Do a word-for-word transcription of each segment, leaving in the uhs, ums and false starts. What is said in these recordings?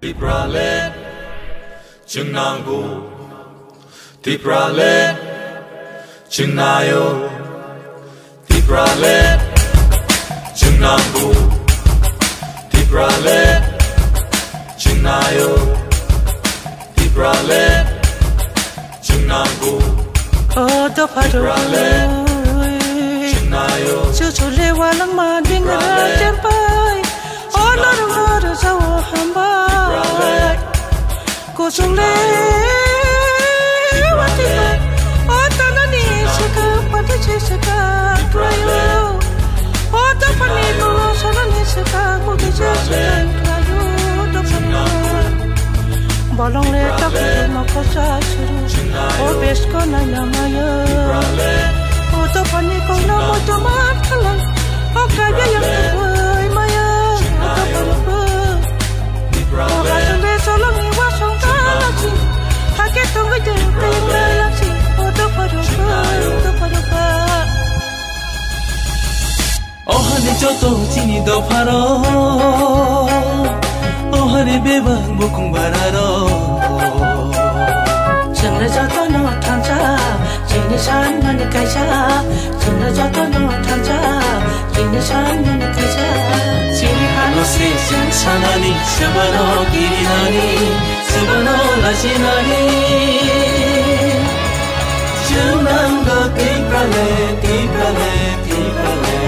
Tipraland, chwng nango. Tipraland, chwng naio. Tipraland, chwng nango. Tipraland, chwng naio. Tipraland, chwng nango. O dopha rok, Tipraland, chwng naio. Chuchule walangma dingra Tipraland, chempai. O norok no rwjao hambai. Kuchung le wati bai. O tanani saka pati se saka krayo. O tapani dolo sanani saka kuki se saka krayo. Tapani bolong le tak mako sa suru. O besko na yamaya. O tapani kong na mo jaman khalai. O kaya yang kubai maya. O tapani Ohani joto chini dopharo, ohani bebak bukung bararo. Chwngno jotono thansa, chini sanmani kaisa. Chwngno jotono thansa, chini sanmani kaisa. Chini hano se chwng sanani, swbano kirinani, swbano lachinani. Chwng nango Tiprale, Tiprale, Tiprale.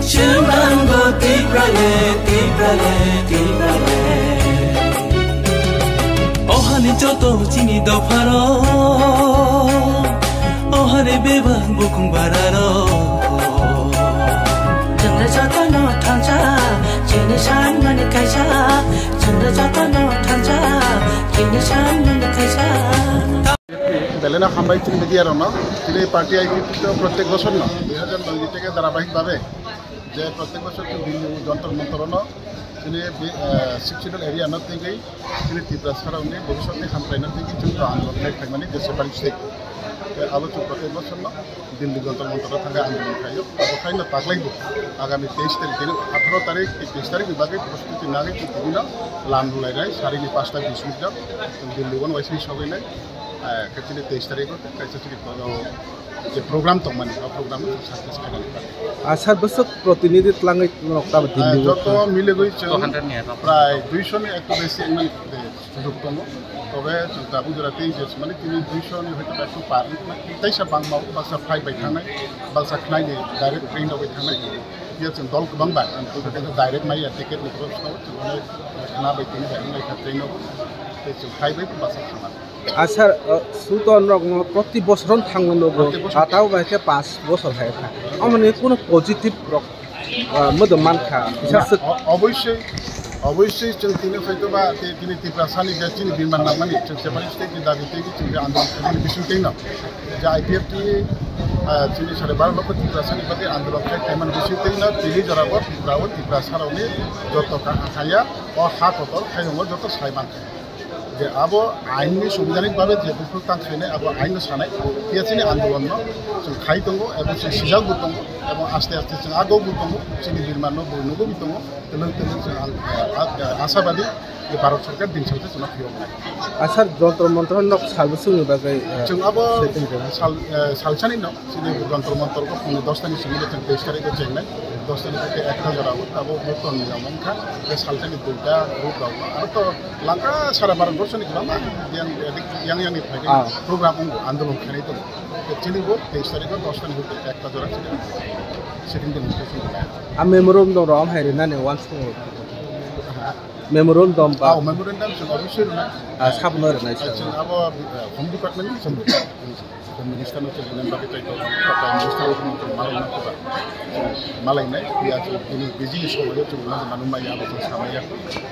Chwng nango Tiprale, Tiprale, Tiprale. Ohani joto chini dopharo, ohani bebak bukung bararo. Chwngno jotono thansa, chini sanmani kaisa. Chwngno jotono thansa, chini sanmani kaisa. Belai no hambai chini media rokno. Chini party I P F T to protek bosor no, dui hajar noi theke dharabahik bhabe je protek bosor chini Delhi Jantar Mantar no chini, eh, Sixth Schedule area no tengwi chini Tiprasa rokni bhobishyot ni hamkrai no tengwi chwng to andolon khai phaimani je separate state. Tei abo chwng protek bosor no Delhi Jantar Mantar o thangwi andolon khaio. Abo khai no taklai bo agami teis tarik, tini atharo tarik, teis tarik ni bagwi prostuti nagwi chwng tini no lam rwlai nai, sari ni pasta bis minute o chwng Delhi o waising sogwi nai. Eh, khe chini teis tarik o kaisa chini, o, je program tongmani, o program no success khainani bagwi. Ah, sir, bwswk protinidhi twlangwi norok tamo, eh, Delhi o joto thang- miligwi chwng prai duisho ni ekto besi wngmani, eh, sujok tongo. Tobe chwng tabuk jora tei je mani tini duisho ni hoito ba ekto par wngkha, teisa bangma o baksa flight bai thangnai, baksa khwlai ni direct train rok bai thangnai. Phiya chwng dol kwbang bai, ang direct maya ticket ni khorok swngo, chwng onek khwna bai tini bai wngkha train o, tei chwng flight bai baksa thangnai. Ah, sir, uh, Sultan rok no proti bosor thangwi nugo. Proti bosor. Atao bai khe panch bosor hai kha. Amoni kuno positive rok, uh, modom man kha. Kisa swk- o-, obviously, obviously chwng tini phaito ba ti-, tini Tiprasa ni je chini birman nangmani chwng separate state ni dabi tei chwng je andolon khaimani bising tei no. Je I P F T, uh, chini sare baro lokho Tiprasa ni bagwi andolon khai khaimani bising tei no tini jora bo Tripura o Tiprasa rok ni joto ka-, kaya o ha kotor hayungo joto sai man kha. Je abo ain ni sanbidhanik bhabe je buphuru tang khainai abo ain no sanai, phiya chini andolon no chwng khai tongo, ebong chwng sijak bo tongo, ebong aste aste chwng agok bo tongo, chini birman no bo nugo bo tongo, twlwng twlwng chwng ang, a-, a-, asabadi je Bharat Sarkar din sal se chwngno phiyok nai. Ah, sir, Jantar Mantar nok sal bwswk ni bagwi, eh, chwng abo setting khaimani? Sal, eh, salsani no. Chini Jantar Mantar o phungni dos tani simi chwng teis tarik o chengnai, dos tani theke ekta jora o tabuk bo ton ni amang kha, tei salsani duita group rok aro to langka sara Bharat borso ni kwbangma yang, yang, yang ni phaikhe program wngo, andolon khainai tongo. Tei chini bo teis tarik o dos tani theke ekta jora chini sitting demonstration khainai. A memorandum rok hai rinani wansukmung rok. Memorandum ba? Ah, memorandum chwng obviously rwnai. Ah, sabno rwnai, sir. Chwng abo, eh, Home Department ni chwng Home Minister no chwng rwnai bagwi tei to, Prime Minister no chwng malai na khuba. Malai nai, ya chwng bini busy ni somoyo chwng rwnai manu maya abo chwng samaya.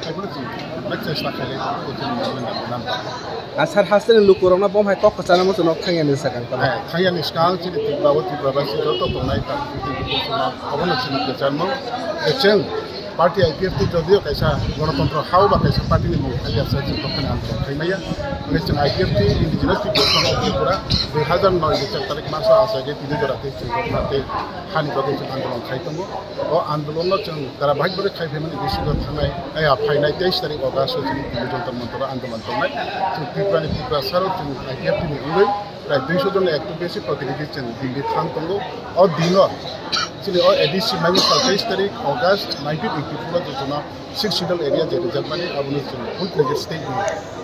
Tei bono chwng onek chesta khailai, chwng memorandum rwnai. Ah, sir, hasteni lukurokno bo hai kok kwchana muchunok thangya ni sakang tamo? Eh, thangya ni swkang chini Tripura o Tripura bai si joto tongnai ta, obono chini kwcharmung. Chwng Party I P F T jodio kaisa gonotontro hao ba kaisa party ni mung thai asa chwng tongthani andolon khai maya. Hwnwi chwng I P F T Indigenous People's Front of Tripura dui hazar noi ni char tarik maso achaikhe tini jora tei chwng tongthani tei hani bagwi chwng andolon khai tongo. O andolon no chwng dara bahik bagwi khai phaimani bisingo thangnai, eh, phainai teis tarik August o chwng Delhi Jantar Mantar o andolon tongnai. Chwng Tripura ni Tiprasa rok chwng I P F T ni wngwi prai duiso jon ni ektu besi protinidhi chwng Delhi thang tongo. O dino chini o A D C maiwi sal teis tarik August nineteen eighty-four o je jono Sixth Schedule area je rijak mani abono chwng full fledged state ni,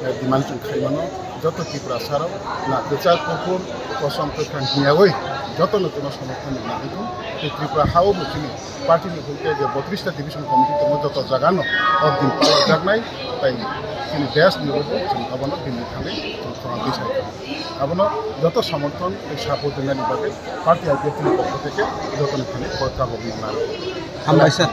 eh, demand chwng khai mano. Joto Tiprasa rok na kwchak kuphur kosom kwkhwrang hiyawi joto no jono somorthon ni nangkuk. Tei Tripura hao bo chini party ni hwnkhe je botris ta division committee tongo joto jaga no o din palajaknai tei chini desh ni bo chwng abono din ni thangwi chwng khorang twi sai. Abono joto somorthon tei support rwnani bagwi party I P F T ni pokho theke jotoni thani kok kabo bini mano. Hambai sir.